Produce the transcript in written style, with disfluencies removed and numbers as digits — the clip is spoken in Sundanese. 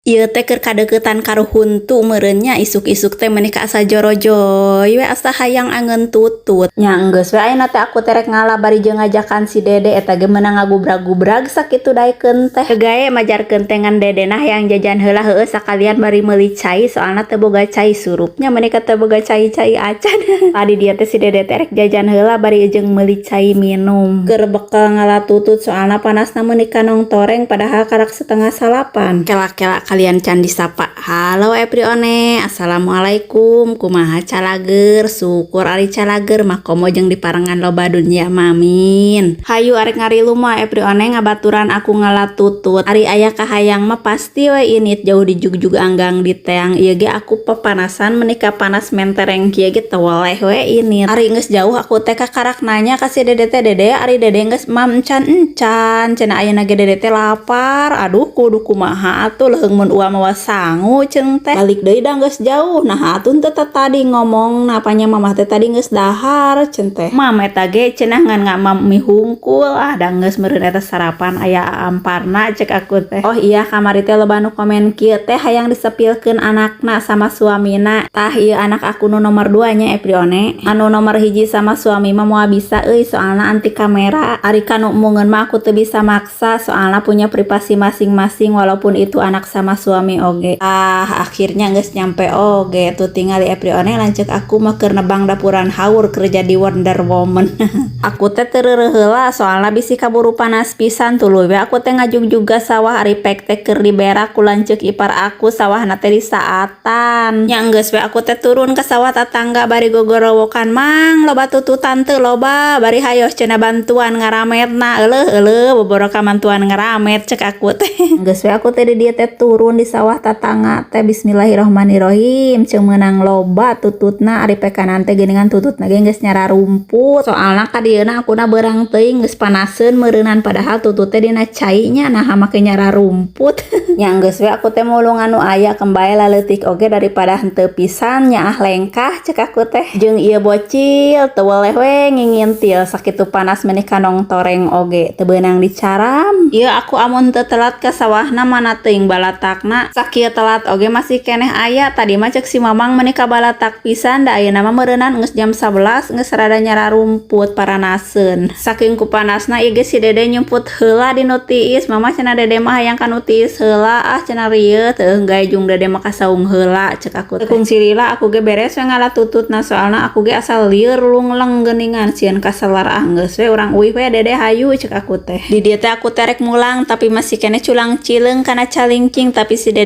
Ieu teh keur kadeuketan karo huntu meureun nya, isuk-isuk teh meuni ka asa jorojoy we, asa hayang angeun tutut. Nya enggeus we, ayeuna teh aku teh rek ngala bari jeung ngajakan si Dede, eta ge meunang ngagubrag-gubrag sakitu daekeun teh. Gae majarkeun teh ngan Dede nah hayang jajan heula, heueuh, sakalian bari meuli cai, soalna teu boga cai surupnya, meuni ka teu boga cai-cai acan. Tadi dia teh si Dede teh rek jajan heula bari jeung meuli cai minum. Keur bekal ngala tutut, soalna panasna meuni ka nongtoreng, padahal karak 7.30. Kela-kela, kalian can disapa. Halo everyone, assalamualaikum. Kumaha calager? Syukur ari calager mah, komo jeung diparengan loba dunya, amin. Hayu arek ngarilu mah, everyone, ngabaturan aku ngala tutut. Ari aya kahayang mah pasti we init, jauh dijugjug anggang diteang. Ieu ge aku papanasan, meuni ka panas mentereng kieu ge teu weleh we init. Ari geus jauh aku teh kakarak nanya ka si Dede teh, "Dede, ari Dede geus mam encan?" "Encan," cenah. Ayeuna ge Dede teh lapar. Aduh, kudu kumaha atuh? Leuheung mun uwa mawa sangu ceung teh. Balik deui da geus jauh. Nah atuh teu tadi ngomong napanya, "Mamah teh tadi geus dahar," ceun teh. "Mam eta ge," cenah, "ngan ngamam mie hungkul." Ah, da geus meureun eta sarapan aya amparna, cek aku teh. Oh iya, kamari teh loba nu komen kieu teh, hayang disepilkeun anakna sama suamina. Tah, ieu anak aku nu nomor 2 nya, everyone. Anu nomor 1 sama suami mah moal bisa euy, soalna anti kamera. Ari kanu emungeun mah aku teu bisa maksa, soalna punya privasi masing-masing walaupun itu anak sama suami oge. Ah, akhirnya geus nyampe oge tuh tingali, everyone. Lanceuk aku mah keur nebang dapuran haur, keur jadi Wonder Woman. Aku teh teu reureuh heula, soalna bisi kaburu panas pisan, tuluy we aku teh ngajugjug ka sawah. Ari pek teh keur diberak ku lanceuk ipar aku, sawahna teh di saatan. Nya enggeus we, aku teh turun ke sawah tatangga bari gogorowokan, "Mang, loba tututan teu?" "Loba." Bari hayoh cenah bantuan ngarametna. "Euleuh euleuh, boboro ka mantuan ngaramet," cek aku teh. Geus we aku teh di dieu teh turun di sawah tatangga teh, bismillahirrohmanirrohim, ceung meunang loba tututna. Ari pekanan teh geuningan tututna ge geus nyara rumput, soalna ka dieuna akuna beurang teuing, geus panaseun meureunan, padahal tutut teh dina cai nya, nah make nyara rumput. Nya geus we, aku teh mulung anu aya, kembae laleutik oge daripada henteu pisan nya. Ah, lengkah, cek aku teh. Jeung ieu bocil teu weleh we ngingintil, sakitu panas meuni ka nongtoreng oge teu beunang dicaram. Ieu aku amun teu telat ka sawahna, mana teuing balatakna. Sakieu telat oge masih keneh aya. Tadi mah cek si Mamang meuni ka balatak pisan, da ayeuna mah meureunan geus jam 11, geus rada nyara rumput, paranaseun saking ku panasna. Ieu ge si Dede nyumput heula di nu tiis. "Mama," cenah, "Dede mah hayang ka nu tiis heula ah," cenah. "Rieu teu gae jung Dede mah ka saung heula," cek aku teh. Kungsi lila aku ge beres we ngala tututna, soalna aku ge asal lieur lungleng geuningan, sieun kaselar. Ah, geus we urang uih we, Dede, hayu, cek aku teh. Di dieu teh aku teh rek mulang, tapi masih keneh culang cileung kana calingcing, tapi si Dede